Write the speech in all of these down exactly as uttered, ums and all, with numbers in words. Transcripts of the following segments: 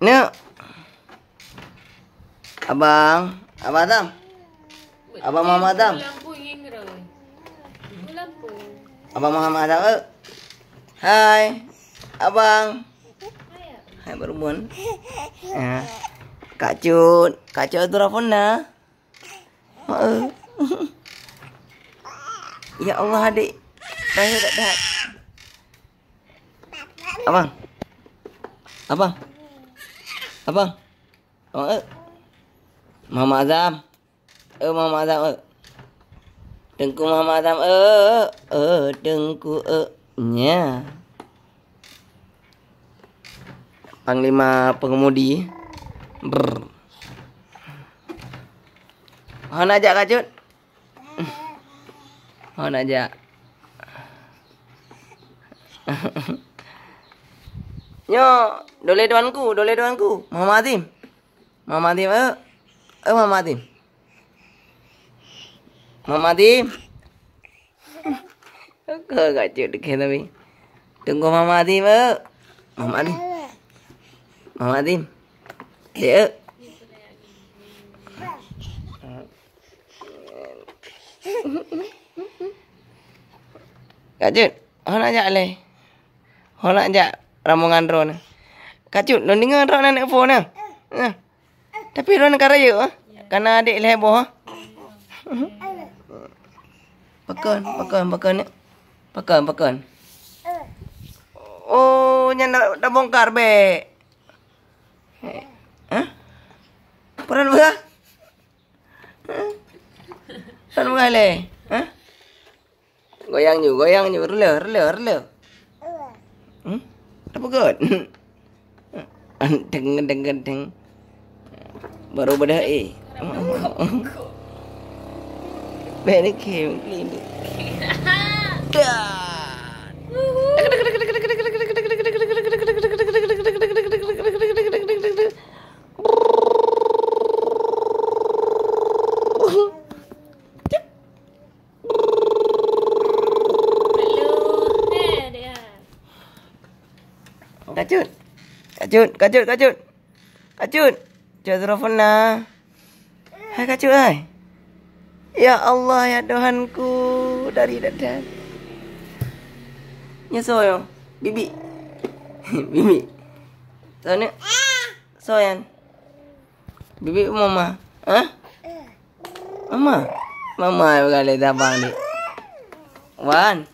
Neuk. Abang, Abang Adam. Abang Muhammad Adam. Abang Muhammad Adam, eh. Hai. Abang. Hai, baru pun. Ya. Kak Cut, Kak Cut Azrafuna. Heeh. Ya Allah, adik. Dah, dah, dah. Abang. Abang. Abang. Abang, eh. Muhammad Azam. Eh, Muhammad Azam, eh. Teungku Muhammad Azam, eh. Eh, Teungku, eh. Nya. Panglima pengemudi. Brr. Hana jak, Kak Cut? Hana jak. Nyoe, dole tuanku, dole tuanku. Muhammad Azim. Muhammad Azim, eh. Eh, Muhammad Azim. Muhammad Azim. Kok Kak Cut dikeh tapi. Teungku Muhammad Azim, eh. Muhammad Azim. Muhammad Azim. Dek, eh. Kak Cut, ho nak jak lé? Ho nak jak rombongan droeneuh? Kak Cut, lôn deungoe droeneuh neuk phôn, eh? Eh. Tapi droeneuh ka rayeuk, eh? Kana adék lhèe boh, eh? Pakon, pakon, pakon, eh? Pakon, pakon. Oh, nyan dah, dah bongkar bèk. Hah? Peran beurah? San mengaléh, ha? Goyang ju, goyang ju, rela, rela, rela. Hmm? Apa kot? Deng, deng, deng. Baru bedah, eh. Bèk ni kem, clean. Dan. Kak Cut. Kak Cut, Kak Cut, Kak Cut. Kak Cut. Cut Azrafuna. Hai Kak Cut, hai. Ya Allah, ya Tuhanku, dari dadah. Nyoe soe nyoe? Bibi. Bibi. Soe nyoe? Soe nyan? Bibi, mama. Hah? Mama. Mama yang galak tabang ni. Wan.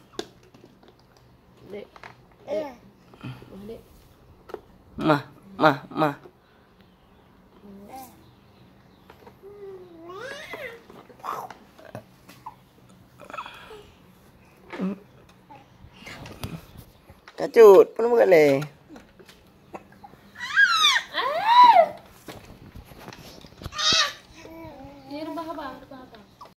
Dek. Dek. Dek. Mah, mah, mah. Kak Cut, peue buet lé?